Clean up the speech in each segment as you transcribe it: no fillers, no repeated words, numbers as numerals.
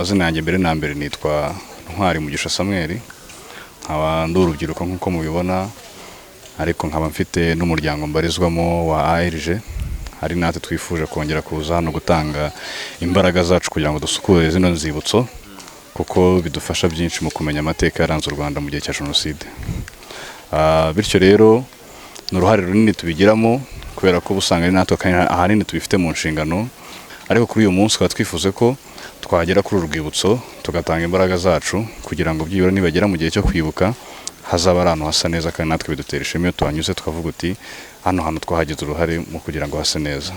Amazina yanjye mbere na mbere nitwa Ntwari Mugisha Samuel, nkaba ndi urubyiruko nk'uko mubibona, ariko nkaba mfite n'umuryango mbarizwamo wa ARG. Hari natwe twifuje kongera kuza hano gutanga imbaraga zacu kugira ngo dusukure zino nzibutso, kuko bidufasha byinshi mu kumenya amateka yaranze u Rwanda mu gihe cya jenoside. Bityo rero ni uruhare runini tubigiramo, kubera ko usanga ari natwe kandi ahanini tubifite mu nshingano. Ariko kuri uyu munsi tukaba twifuze ko twagera kuri uru rwibutso tugatanga imbaraga zacu kugira ngo byibura nibagera mu gihe cyo kwibuka hazaba ari ahantu hasa neza, kandi natwe bidutera ishema iyo tuhanyuze tukavuga uti hano hantu twahagize uruhare mu kugira ngo hase neza.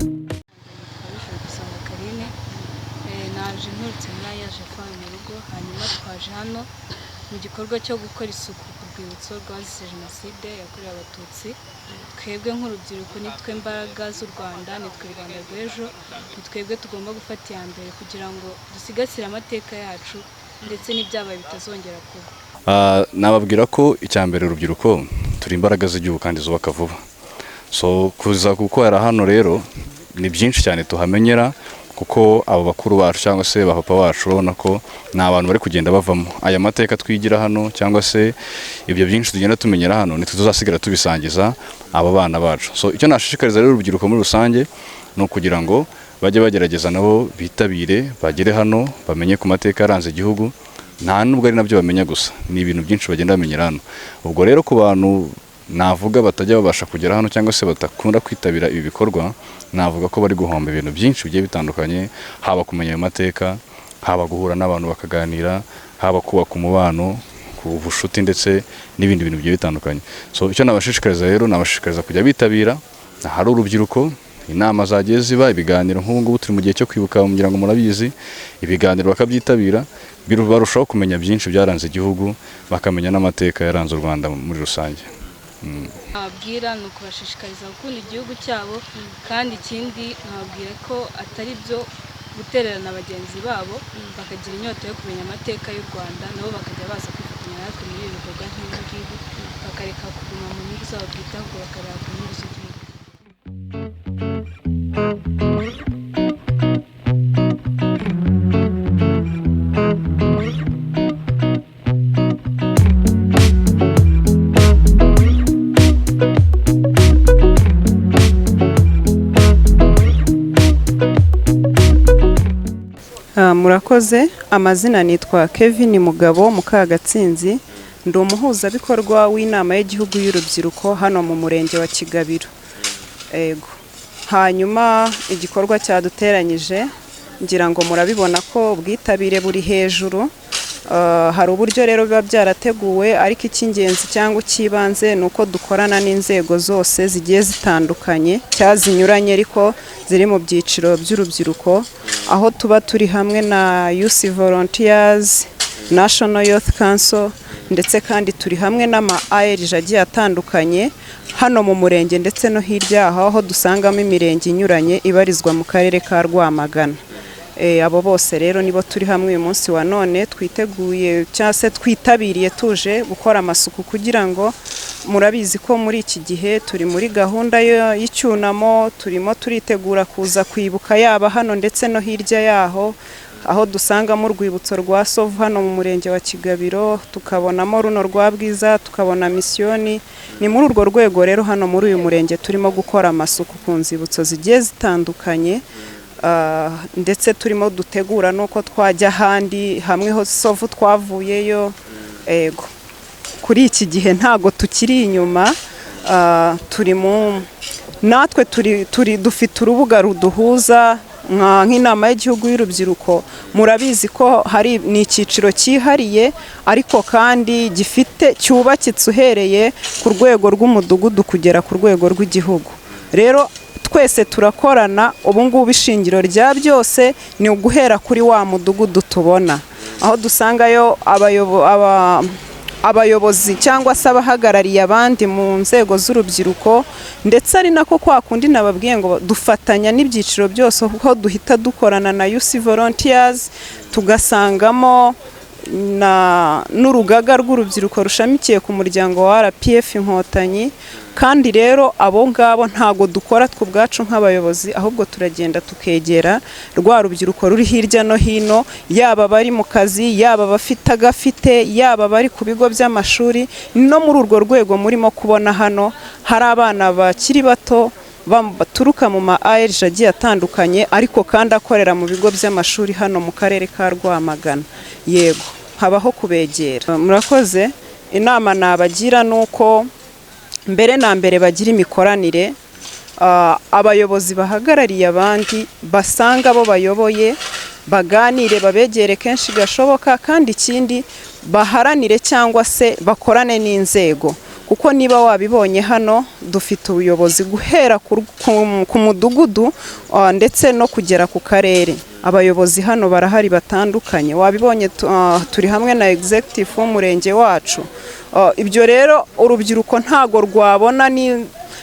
Nishimiye gusanga Karine. Naje nturutse muri yaje kwa mu rugo, hanyuma twaje hano mu gikorwa cyo gukora isuku ku rwibutso rwazize jenoside yakorewe Abatutsi. Twebwe nk'urubyiruko nitwe mbaraga z'u Rwanda, nitwe Rwanda rw'ejo, ni twebwe tugomba gufata iya mbere kugira ngo dusigasire amateka yacu ndetse n'ibyabaye bitazongera kuba. Nababwira ko icya mbere urubyiruko turi imbaraga z'igihugu kandi zubaka vuba. So kuza gukorera hano rero ni byinshi cyane tuhamenyera, kuko abo bakuru bacu cyangwa se ba papa bacu urabona ko ni abantu bari kugenda bavamo. Aya mateka twigira hano cyangwa se ibyo byinshi tugenda tumenyera hano nitwe tuzasigara tubisangiza abo bana bacu. So icyo nashishikariza rero urubyiruko muri rusange ni ukugira ngo bajye bagerageza nabo bitabire, bagere hano bamenye ku mateka yaranze igihugu. Nta nubwo ari nabyo bamenya gusa, ni ibintu byinshi bagenda bamenyera hano. Ubwo rero ku bantu navuga batajya babasha kugera hano cyangwa se batakunda kwitabira ibi bikorwa, navuga ko bari guhomba ibintu byinshi bigiye bitandukanye, haba kumenya ayo mateka, haba guhura n'abantu bakaganira, haba kubaka umubano, ku bushuti ndetse n'ibindi bintu bigiye bitandukanye. So icyo nabashishikariza rero, nabashishikariza kujya bitabira ahari urubyiruko, inama zagiye ziba, ibiganiro. Nk'ubu ngubu turi mu gihe cyo kwibuka, mugira ngo murabizi, ibiganiro bakabyitabira, barushaho kumenya byinshi byaranze igihugu, bakamenya n'amateka yaranze u Rwanda muri rusange. Nababwira ni ukubashishikariza gukunda igihugu cyabo, kandi ikindi nkababwira ko atari byo gutererana bagenzi babo, bakagira inyota yo kumenya amateka y'u Rwanda, nabo bakajya baza kwifatanya natwe muri ibi bikorwa nk'ibi ngibi, bakareka kuguma mu nyungu zabo bwite ahubwo bakareba ku nyungu z'igihugu. Murakoze. Amazina nitwa Kevin Mugabo Mukagatsinzi, ndi umuhuzabikorwa w'inama y'igihugu y'urubyiruko hano mu murenge wa Kigabiro. Ego. Hanyuma igikorwa cyaduteranyije, ngira ngo murabibona ko ubwitabire buri hejuru. Hari uburyo rero biba byarateguwe, ariko icy'ingenzi cyangwa icy'ibanze ni uko dukorana n'inzego zose zigiye zitandukanye cyangwa zinyuranye ariko ziri mu byiciro by'urubyiruko, aho tuba turi hamwe na Youth Volunteers, National Youth Council, ndetse kandi turi hamwe n'ama ARG agiye atandukanye hano mu murenge ndetse no hirya yaho, aho dusangamo imirenge inyuranye ibarizwa mu karere ka Rwamagana. Abo bose rero nibo turi hamwe uyu munsi wa none, twiteguye cyangwa se twitabiriye tuje gukora amasuku, kugira ngo murabizi ko muri iki gihe turi muri gahunda y'icyunamo, turimo turitegura kuza kwibuka yaba hano ndetse no hirya yaho, aho dusangamo urwibutso rwa Sovu hano mu murenge wa Kigabiro, tukabonamo runo rwa Bwiza, tukabona Misiyoni. Ni muri urwo rwego rero hano muri uyu murenge turimo gukora amasuku ku nzibutso zigiye zitandukanye, ndetse turimo dutegura n'uko twajya ahandi hamwe ho Sovu twavuyeyo. Ego, kuri iki gihe ntago tukiri inyuma, turi mu natwe turi dufite urubuga ruduhuza nk'inama y'igihugu y'urubyiruko. Murabizi ko hari ni icyiciro cyihariye, ariko kandi gifite cyubakitse uhereye ku rwego rw'umudugudu kugera ku rwego rw'igihugu. Rero twese turakorana. Ubu ngubu ishingiro rya byose ni uguhera kuri wa mudugudu tubona aho dusangayo Abayobozi cyangwa se abahagarariye abandi mu nzego z'urubyiruko, ndetse ari nako kwa kundi nababwiye ngo dufatanya n'ibyiciro byose, kuko duhita dukorana na Youth Volunteers, tugasangamo n'urugaga rw'urubyiruko rushamikiye ku muryango wa RPF Inkotanyi. Kandi rero abo ngabo ntago dukora twe ubwacu nk'abayobozi, ahubwo turagenda tukegera rwa rubyiruko ruri hirya no hino, yaba abari mu kazi, yaba abafite agafite, yaba abari ku bigo by'amashuri. No muri urwo rwego murimo kubona hano hari abana bakiri bato baturuka mu ma AERG agiye atandukanye, ariko kandi akorera mu bigo by'amashuri hano mu karere ka Rwamagana. Yego, habaho kubegera. Murakoze. Inama nabagira ni uko mbere na mbere bagira imikoranire, abayobozi bahagarariye abandi basanga abo bayoboye, baganire, babegere kenshi gashoboka. Kandi ikindi, baharanire cyangwa se bakorane n'inzego, kuko niba wabibonye hano dufite ubuyobozi guhera ku mudugudu ndetse no kugera ku karere. Abayobozi hano barahari batandukanye, wabibonye, turi hamwe na executive w'umurenge wacu. Ibyo rero urubyiruko ntago rwabona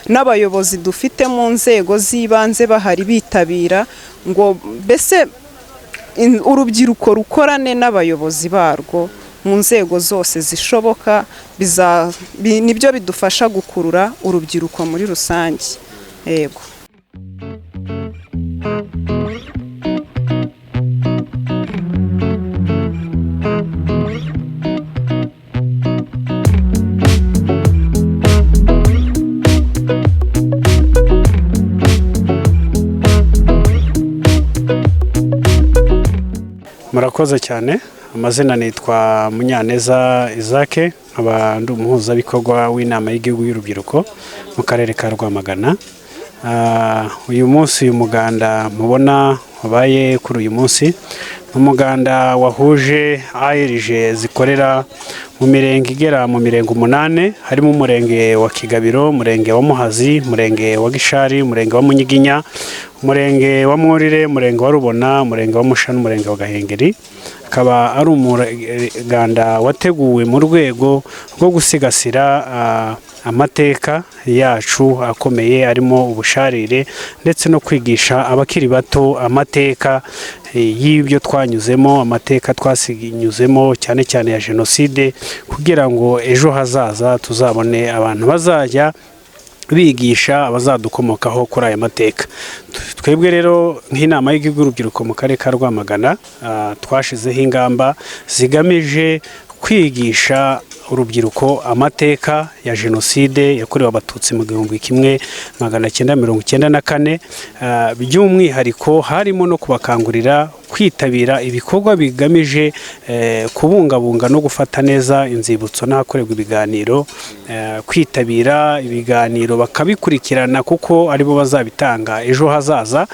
n'abayobozi dufite mu nzego z'ibanze bahari bitabira, ngo mbese urubyiruko rukorane n'abayobozi barwo mu nzego zose zishoboka, nibyo bidufasha gukurura urubyiruko muri rusange. Yego. Murakoze cyane. Amazina nitwa Munyaneza Isaac, nkaba ndi umuhuzabikorwa w'inama y'igihugu y'urubyiruko mu karere ka Rwamagana. Uyu munsi, uyu muganda mubona wabaye kuri uyu munsi ni umuganda wahuje AERG zikorera mu mirenge igera mu mirenge 8, harimo umurenge wa Kigabiro, umurenge wa Muhazi, umurenge wa Gishari, umurenge wa Munyiginya, umurenge wa Mwurire, umurenge wa Rubona, umurenge wa Musha n'umurenge wa Gahengeri. Akaba ari umuganda wateguwe mu rwego rwo gusigasira amateka yacu akomeye arimo ubusharire, ndetse no kwigisha abakiri bato amateka y'ibyo twanyuzemo, amateka twasinyuzemo cyane cyane ya jenoside, kugira ngo ejo hazaza tuzabone abantu bazajya bigisha abazadukomokaho kuri aya mateka. Twebwe rero nk'inama y'igihugu y'urubyiruko mu karere ka Rwamagana, twashizeho ingamba zigamije kwigisha urubyiruko amateka ya jenoside yakorewe Abatutsi mu 1994, by'umwihariko harimo no kubakangurira kwitabira ibikorwa bigamije kubungabunga no gufata neza inzibutso n'ahakorerwa ibiganiro, kwitabira ibiganiro bakabikurikirana kuko aribo bazabitanga ejo hazaza,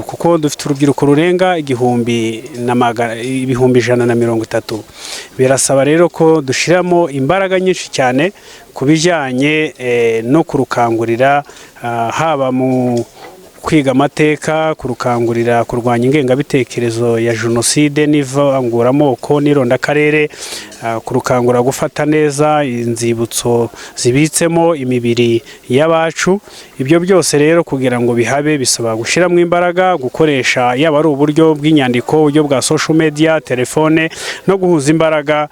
kuko dufite urubyiruko rurenga 130,000. Birasaba rero ko dushiramo imbaraga nyinshi cyane ku bijyanye no kurukangurira, haba mu kwiga amateka, kurukangurira kurwanya ingengabitekerezo ya jenoside n'ivanguramoko n'irondakarere, kurukangura gufata neza inzibutso zibitsemo imibiri y'abacu. Ibyo byose rero kugira ngo bihabe bisaba gushyiramo imbaraga, gukoresha yaba ari uburyo bw'inyandiko, uburyo bwa social media, telefone, no guhuza imbaraga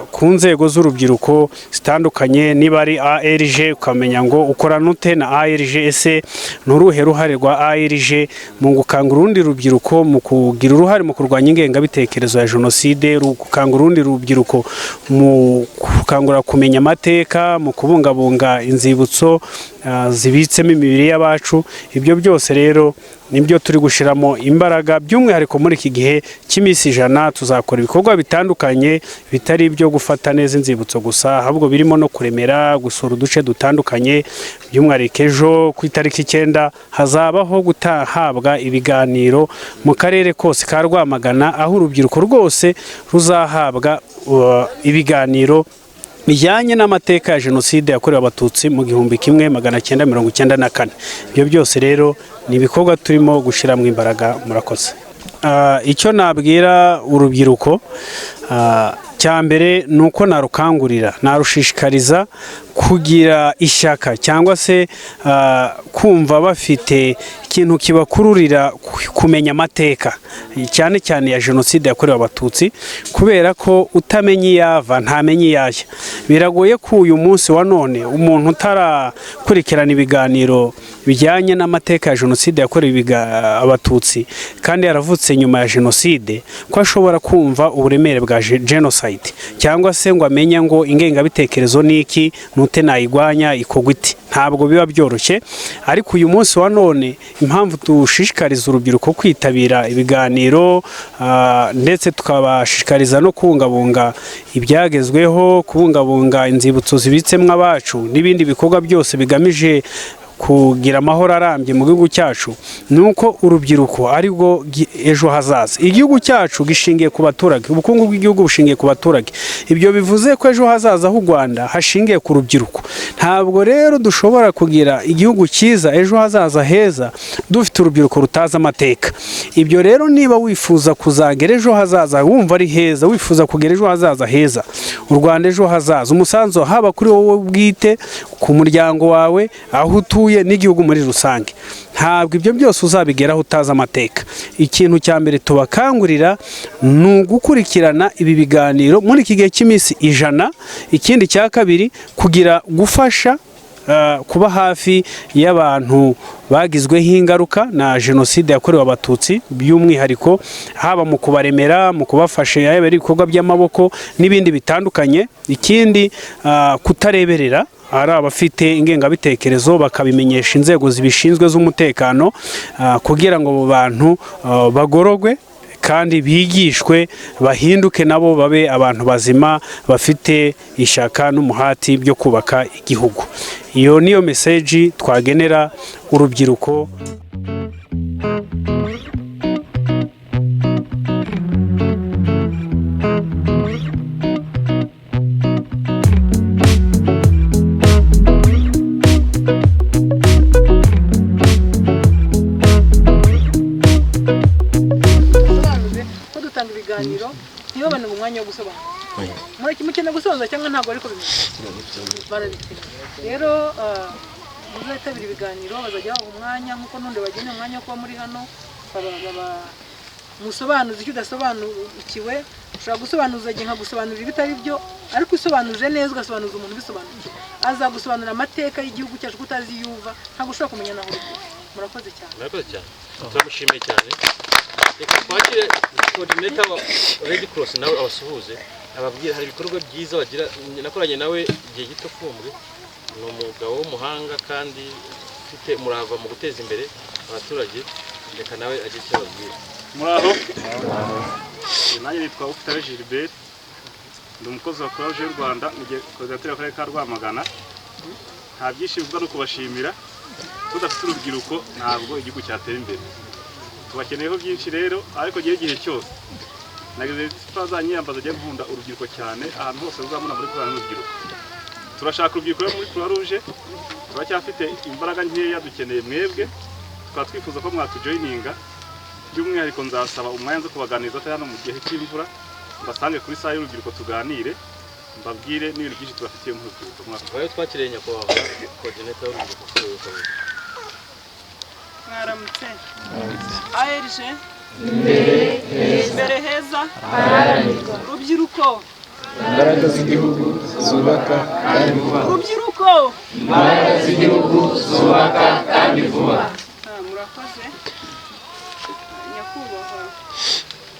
ku nzego z'urubyiruko zitandukanye. Niba ari ARG ukamenya ngo ukorana ute na ARG, ese ni uruhe ruhare rwa ARG mu gukangura urundi rubyiruko mu kugira uruhare mu kurwanya ingengabitekerezo ya jenoside, gukangura urundi rubyiruko mu gukangura kumenya amateka, mu kubungabunga inzibutso zibitsemo imibiri y'abacu. Ibyo byose rero nibyo turi gushiramo imbaraga, by'umwihariko muri iki gihe cy'iminsi 100 tuzakora ibikorwa bitandukanye bitari ibyo gufata neza inzibutso gusa, ahubwo birimo no kuremera, gusura uduce dutandukanye. By'umwihariko ejo ku itariki 9 hazabaho gutahabwa ibiganiro mu karere kose ka Rwamagana, aho urubyiruko rwose ruzahabwa ibiganiro bijyanye n'amateka ya jenoside yakorewe Abatutsi mu 1994. Ibyo byose rero ni ibikorwa turimo gushyiramo imbaraga. Murakoze. Icyo nabwira urubyiruko, Cya mbere ni uko narukangurira, narushishikariza kugira ishyaka cyangwa se kumva bafite ikintu kibakururira kumenya amateka, cyane cyane ya jenoside yakorewe Abatutsi, kubera ko utamenya iyava ntamenya iyajya. Biragoye ko uyu munsi wa none umuntu utarakurikirana ibiganiro bijyanye n'amateka ya jenoside yakorewe Abatutsi kandi yaravutse nyuma ya jenoside, ko ashobora kumva uburemere bwa genocide cyangwa se ngo amenye ngo ingengabitekerezo ni iki, nute nayigwanya, ikorwa ite. Ntabwo biba byoroshye. Ariko uyu munsi wa none impamvu dushishikariza urubyiruko kwitabira ibiganiro, ndetse tukabashishikariza no kubungabunga ibyagezweho, kubungabunga inzibutso zibitsemo abacu n'ibindi bikorwa byose bigamije kugira amahoro arambye mu gihugu cyacu, ni uko urubyiruko ari rwo ejo hazaza. Igihugu cyacu gishingiye ku baturage, ubukungu bw'igihugu bushingiye ku baturage. Ibyo bivuze ko ejo hazaza h'u Rwanda hashingiye ku rubyiruko. Ntabwo rero dushobora kugira igihugu cyiza, ejo hazaza heza, dufite urubyiruko rutazi amateka. Ibyo rero niba wifuza kuzagera ejo hazaza wumva ari heza, wifuza kugera ejo hazaza heza, u Rwanda ejo hazaza, umusanzu haba kuri wowe bwite, ku muryango wawe, aho utuye n'igihugu muri rusange, ntabwo ibyo byose uzabigeraho utazi amateka. Ikintu cya mbere tubakangurira ni ugukurikirana ibi biganiro muri iki gihe cy'iminsi 100. Ikindi cya kabiri, kugira gufasha kuba hafi y'abantu bagizweho ingaruka na jenoside yakorewe Abatutsi, by'umwihariko haba mu kubaremera, mu kubafasha yaba ari ibikorwa by'amaboko n'ibindi bitandukanye. Ikindi, kutareberera ari abafite ingengabitekerezo bakabimenyesha inzego zibishinzwe z'umutekano, kugira ngo abo bantu bagorogwe kandi bigishwe, bahinduke nabo babe abantu bazima bafite ishyaka n'umuhati byo kubaka igihugu. Iyo niyo meseji twagenera urubyiruko. Ntibabone umwanya wo gusobanura. Mukeneye gusobanura cyangwa ntabwo ariko bimeze, barabikeneye. Rero muzitabira ibiganiro, bazajya baha umwanya nk'uko n'undi bageneye umwanya wo kuba muri hano, musobanuze icyo udasobanukiwe. Ushobora gusobanuza igihe nkagusobanurira ibitari byo, ariko usobanuje neza ugasobanuza umuntu ubisobanukiwe, azagusobanurira amateka y'igihugu cyacu ko utazi yuva, ntabwo ushobora kumenya naho uri. Murakoze cyane. Murakoze cyane, turamushimiye cyane. Reka twakire coordinator wa Red Cross nawe abasuhuze, ababwira hari ibikorwa byiza bagira. Nakoranye nawe igihe gito kumbwe, ni umugabo w'umuhanga kandi ufite umurava mu guteza imbere abaturage. Reka nawe agire icyo ababwira. Muraho, nanjye nitwa Ufitare Gilbert, ndi umukozi wa Croix Rouge y'u Rwanda, ni coordinateur w'akarere ka Rwamagana. Nta byinshi bivuga no kubashimira, tudafite urubyiruko ntabwo igihugu cyatera imbere. Tubakeneyeho byinshi rero, ariko gihe cyose nageze twazanyiyambaza ajya nkunda urubyiruko cyane, ahantu hose uzamuna muri Croix n'urubyiruko. Turashaka urubyiruko muri Croix Rouge, turacyafite imbaraga nkeya, dukeneye mwebwe, tukaba twifuza ko mwatujoininga. By'umwihariko nzasaba umwanya nzo kubaganiriza atari hano mu gihe cy'imvura, mbasange kuri salle y'urubyiruko tuganire, mbabwire n'ibintu byinshi tubafitiye nk'urubyiruko. Mwabaye twakiriye nyakubahwa coordinator w'urubyiruko. Mwaramutse. ARG imbere heza, urubyiruko, imbaraga z'igihugu zubaka kandi vuba. Urubyiruko, imbaraga z'igihugu zubaka kandi vuba. Murakoze nyakubahwa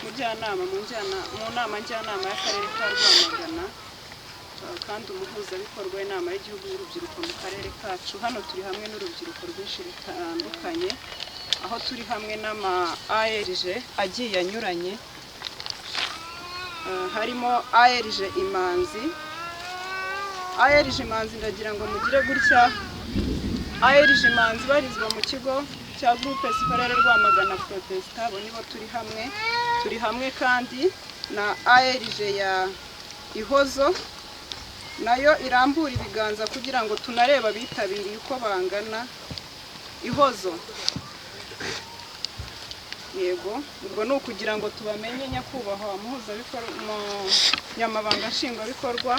mujyanama mu nama njyanama y'akarere ka Rwamagana, kandi umuhuzabikorwa w'inama y'igihugu y'urubyiruko mu karere kacu. Hano turi hamwe n'urubyiruko rwinshi rutandukanye, aho turi hamwe n'ama ARG agiye anyuranye, harimo ARG Imanzi. ARG Imanzi ndagira ngo mugire gutya. ARG Imanzi barizwa mu kigo cya Groupe Scolaire Rwamagana Protestant, abo nibo turi hamwe. Turi hamwe kandi na ARG ya Ihozo, nayo irambura ibiganza kugira ngo tunareba abitabiriye uko bangana. Ihozo Yego, ubwo ni ukugira ngo tubamenye. Nyakubahwa muhuzabikorwa, munyamabanga nshingwabikorwa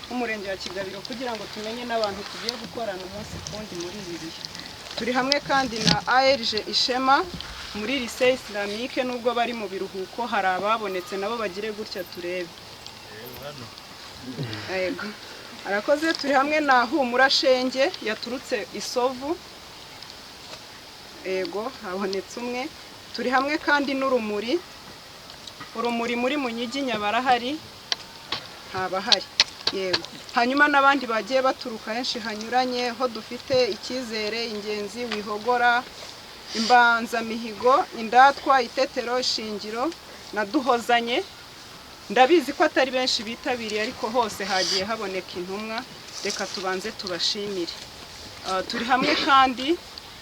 w'umurenge wa Kigabiro, kugira ngo tumenye n'abantu tugiye gukorana umunsi ku wundi muri ibi bihe. Turi hamwe kandi na AERG Ishema muri Lycée Islamique. Nubwo bari mu biruhuko, hari ababonetse nabo, bagire gutya turebe. Yego, arakoze. Turi hamwe na Humura Shenge yaturutse Isovu. Yego, habonetse umwe. Turi hamwe kandi n'Urumuri. Urumuri muri Munyiginya barahari? Ntabahari. Yego, hanyuma n'abandi bagiye baturuka henshi hanyuranye, ho dufite Icyizere, Ingenzi, Wihogora, Imbanzamihigo, Indatwa, Itetero, Shingiro na Duhozanye. Ndabizi ko atari benshi bitabiriye, ariko hose hagiye haboneka intumwa. Reka tubanze tubashimire. Turi hamwe kandi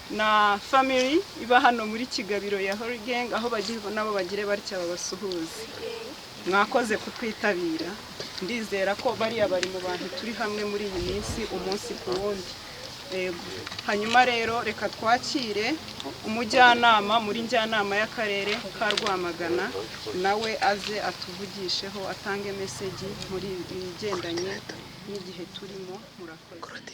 na family iba hano muri Kigabiro ya Holy Gang, aho bagiye nabo bagire batya babasuhuze. Mwakoze kutwitabira. Ndizera ko bariya bari mu bantu turi hamwe muri iyi minsi, umunsi ku wundi. Yego. Hanyuma rero reka twakire umujyanama muri njyanama y'akarere ka Rwamagana, nawe aze atuvugisheho, atange message muri ibigendanye n'igihe turimo. Murakoze.